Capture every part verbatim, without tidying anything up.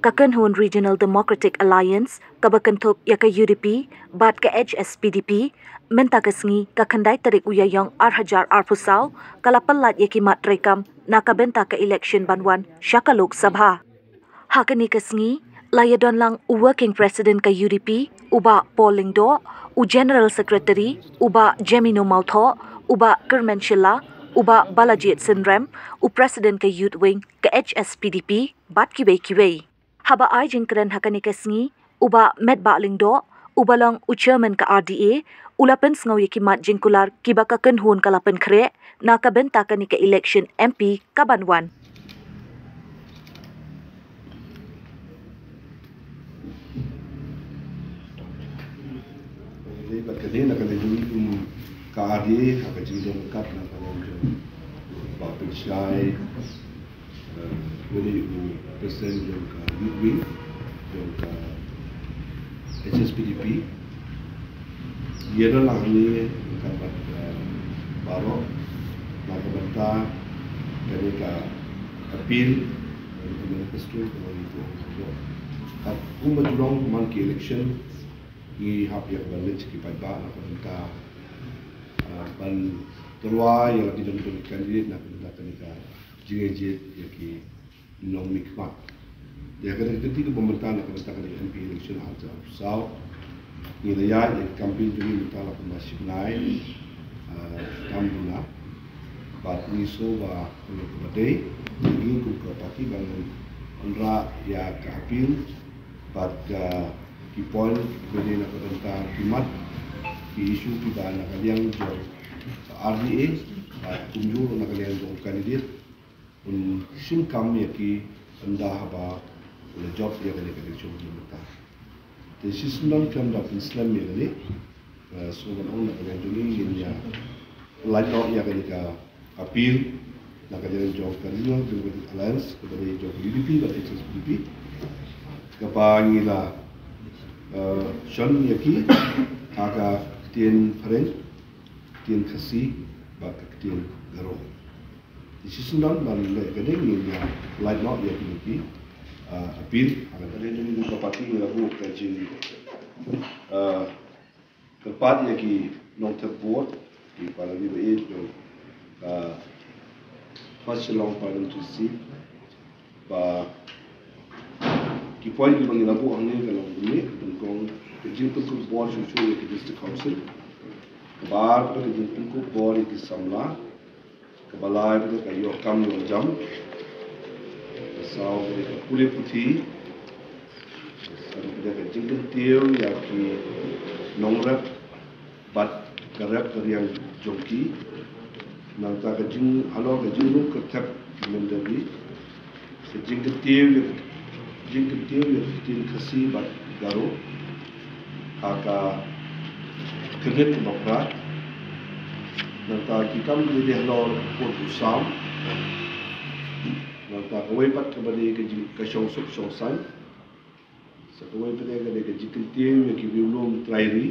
Ka kynhun Regional Democratic Alliance kaba kynthup ïa ka U D P bad ka H S P D P mynta ka sngi ka khyndai tarik u Ïaïong ar hajar arphew saw ka la pyllait ïa ki mat treikam na ka bynta ka election ban wan sha ka Lok Sabha. Ha kane ka sngi la ïadon lang u Working President ka U D P u Bah Paul Lyngdoh, u General Secretary u Bah Jemino Mawthoh, u Bah Kyrmen Shylla, u Bah Balajied Synrem, u President ka Youth Wing ka H S P D P bad kiwei kiwei. Haba ai jingkren ha kane ka sngi u Bah Metbah Lyngdoh uba long u Chairman ka R D A u la pynsngew ïa ki mat jingkular kiba ka kynhun ka la pynkhreh na ka bynta kane ka election M P ka ban wan. Bad ka dei na ka liang jong ka R D A ha ka jingdon kat na ka liang jong Bah Pynshai, eh, u dei u president jong ka Youth Wing jong ka H S P D P. Ïa da lang ni ka bad, eh, baroh na ka bynta kane ka appeal, kane ka manifesto kaba ngi tuh ong. Kat kumba ju long man ki election ngi hap ïa ka ban leit sha ki paidbah na ka bynta, ah, ban tyrwa ïa la ki jong ki candidate na ka bynta kane ka jingïaid ïa ki nongmihkhmat. Ïa kane ka kti kaba mynta na ka bynta kane ka M P election ar hajar arphew saw ngi la ïaid ïa ka campaign jong ngi mynta la kumba shi bnai, ah, tam duna. Bad ngi sngew ba kane kaba dei ngi kum ka party ban wanrah ïa ka appeal bad, ah, ki point kiba dei na ka bynta ki mat ki issue kiba na ka liang jong ka R D A bad kumjuh na ka liang jong candidate. Un shim kam ïa ki ynda haba u la jop ïa kane ka election jong mynta. Te shisien don khlem da pynslem ïa kane, eh, sngew ban ong na ka liang jong ngi ngin ïa lait noh ïa kane ka appeal na ka liang jong ka Regional Democratic Alliance kaba dei jong ka U D P bad H S P D P kaba ngi la, eh, shon ïa ki ha ka ktien phareng, ktien Khasi bad ka ktien Garo. Te shisien don ban leh ka dei ngin ïa lait noh ïa kine ki, ah, appeal. Ha ka dei jong ngi kum ka party ngi la buh ka jing, ah, kyrpad ïa ki nongthep vote kiba la ïoh ïa jong ka First Shillong Parliamentary Seat. Ba ki point kiba ngi la buh hangne ka long kumne, nyngkong ka jingpynkup bor shuh shuh ïa ki District Council. Kaba ar ka jingpynkup bor ïa ki samla. Kaba lai ka ïoh kam ïoh jam. Ka saw ka pule puthi. Ka jingkyntiew ïa ki nongrep bad ka rep ka riang jong ki. Nangta ka jing halor ka jingrung kyrthep ki mynder ri. Ka jingkyntiew ïa, jingkyntiew ïa ka ktien Khasi bad Garo ha ka kyrnit kaba phra. Nangta ki kam kiba dei halor ka pud u sam. Nangta kawei pat kaba dei ka jing, ka shongsuk shongsaiñ. Sa kawei pat ka dei ka jingkyntiew ïa ki riewlum trai ri.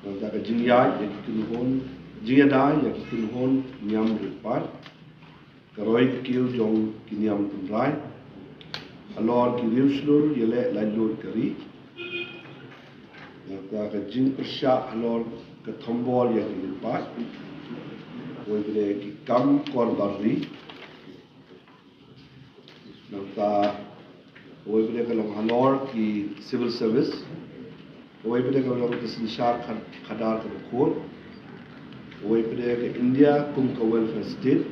Nangta ka jingïaid ïa ki kynhun, jingïada ïa ki kynhun niam rit paid. Ka roi ka kiew jong ki niam tynrai halor ki riewshlur ïaleh laitluid ka ri. Nangta ka jingpyrshah halor ka thombor ïa ki rit paid. Kawei pat ki kam kor bar ri. Nangta kawei pat ka long halor ki civil service. Kawei pat ka long ka synshar khad-, khadar kaba khuid. Kawei pat ka India kum ka welfare state.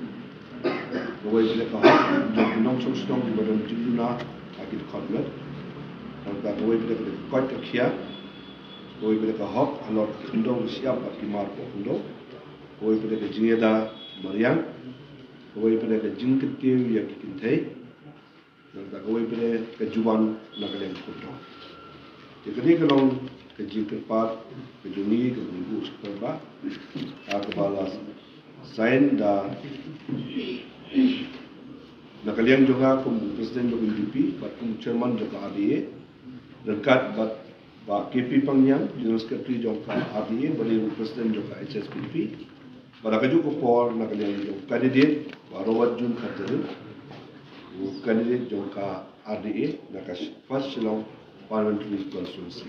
Kawei pat ka hok jong ki nongshong shnong kiba don jingduna ha ki dkhot met. Nangta kawei pat ka koit ka khiah. Kawei pat ka hok halor ki khyndew ki shyiap bad ki mar poh khyndew. Kawei pat ka jingïada mariang. Kawei pat ka jingkyntiew ïa ki kynthei. Nangta kawei pat ka juwan na ka liang ka kordor. Te ka dei ka long ka jingkyrpad ka jong ngi kaba ngi buh sha ka paidbah. Kaba la sign da na ka liang jong nga kum president jong ka U D P bad kum chairman jong ka R D A. Ryngkat bad Bah K P Pangniang, General Secretary jong ka R D A, ba dei u President jong ka H S P D P. Pada ka juh ka por na ka liang jong candidate ba Robert June Kharjahrit, u candidate jong ka R D A na ka First Shillong Parliamentary Constituency.